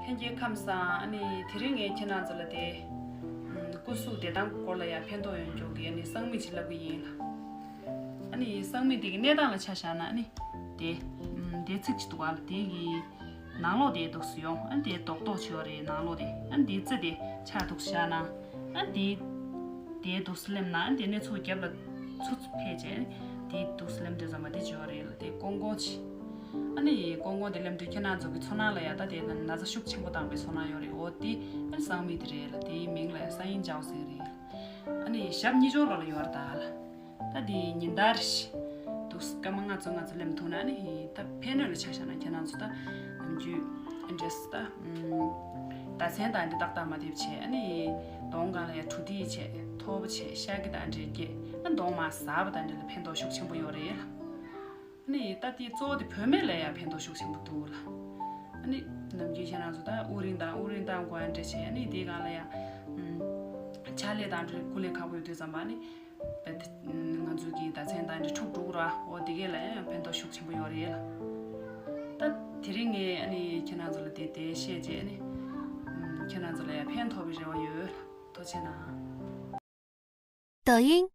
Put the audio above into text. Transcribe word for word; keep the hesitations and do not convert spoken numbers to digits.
ལྷན་རྒྱས་ཁམས་བཟང་། ཨ་ནི་དེ་རིང་ངས་ཁྱེད་རང་ཚོ་ལ་དེ་ཨམ་སྐུ་གཟུགས་བདེ་ཐང་གི་སྐོར་ལ་ཡང་ཕན་ཐོགས་ཡོང་རྒྱུ་གི་ཨ་ནི་གསང་མིག་ཅིག་ལབ་གི་ཡིན་ལ། ཨ་ནི་གསང་མིག་དེ་གི་གནས་སྟངས་ལ་ཆ་བཞག་ན། ཨ་ནི་དེ་ཨམ་དེ་ཚིགས་ཅིག་འདུག་ག་ལ། དེ་གི་ནང་ལོགས་དེ་འདུག་སེ་ཡོང་། ཨ་ནི་དེ་རྡོག་རྡོག་ཅིག་ཡོད་རེད། ནང་ལོགས་དེ། ཨ་ནི་དེ་རྩེ་དེ་ཆག་འདུག་སེ་བཞག་ན། ཨ་ནི་དེ་དེ་འདུག་སེ་ལེམ་ན། ཨ་ནི་དེ་ནས་ཚུར་རྒྱབ་ལ་ཚུར་ཚུར་ཕེབས་བྱས། ཨ་ནི་དེ་འདུག་སེ་ལེམ་དུས་ཙམ་པ་དེ་ཅིག་ཡོད་རེད་ལ། དེ་ཀོང་ཀོང་ཅིག་ཨ་ནི་ཀོང་ཀོང་དེ་ལེམ་དུས་ཁྱེད་རང་ཚོ་གི་ཚོར་སྣང་ལ་ཡ་ད་དེ་ན་ཚ་ཤུགས་ཆེན་པོ་བཏང་པའི་ཚོར་སྣང་ཡོད་རེད། འོ་དེ་ཨ་ནི་གསང་མིག་དེ་རེད་ལ། དེའི་མིང་ལ་ཡ་སན་ཡིན་ཇའོ་ཟེར་གི་རེད། ཨ་ནི་ཞབས་གཉིས་ཕྱོགས་ལོགས་ལ་ཡོད་རེད་ད་ལ། ད་དེ་ཉིན་ལྟར་འདུག་སེ་སྐར་མ་ལྔ་བཅུ་ལྔ་བཅུ་ལེམ་ཐུབ་ན། ཨ་ནི་ད་ཕན་གནོད་ལ་ཆ་བཞག་ན་ཁྱེད་རང་ཚོ་ད་ནམ་རྒྱུན་འདྲེས་སུ་ད་ཨམ་ཟླ་མཚན་དང་འདི་ཏག་ཏག་མ་ཐེབས་བྱས། ཨ་ནི་གདོང་སྒང་ལ་ཡ་གྲུ་ཏི་བྱས། ཐོར་བུ་བྱས། ཤ་གི་དང་འདྲེས་སྐྱེས། ཨ་གདོང་མ་ཟགས་པ་དང་འདྲེས་ལ་ཕན་ཐོགས་ཤུགས་ཆེན་པོ་ཡོད་རེད་ལ། ཨ་ནི་ད་དེ་གཙོ་བོ་དེ་བུད་མེད་ལ་ཡང་ཕན་ཐོགས་ཤུགས་ཆེན་པོ་འདུག་ལ། ཨ་ནི་ནམ་རྒྱུན་ཁྱེད་རང་ཚོ་ད་དབུགས་རིང་དང་དབུགས་རིང་བཏང་དགོས་ཡ་འདྲ་བྱས། ཨ་ནི་དེའི་སྒང་ལ་ཡང་ཕྱག་ལས་དང་འདྲ་སྐུ་ལས་ཁག་པོ་ཡོད་དུས་ཙམ་པ། ཨ་ནི་ད་དེ་ང་ཚོ་གི་ཟླ་མཚན་དང་འདྲ་འཁྲུག་འགྲོ་གི་ར། འོ་དེ་གས་ལ་ཡང་ཕན་ཐོགས་ཤུགས་ཆེན་པོ་ཡོད་རེད་ལ། ད་དེ་རིང་ངས་ཨ་ནི་ཁྱེད་རང་ཚོ་ལ་དེ་དེ་བཤད་རྗེས། ཨ་ནི་ཁྱེད་རང་ཚོ་ལ་ཡང་ཕན་ཐོགས་པའི་རེ་བ་ཡོད་ལ། ཐུགས་རྗེ་གནང་། 抖音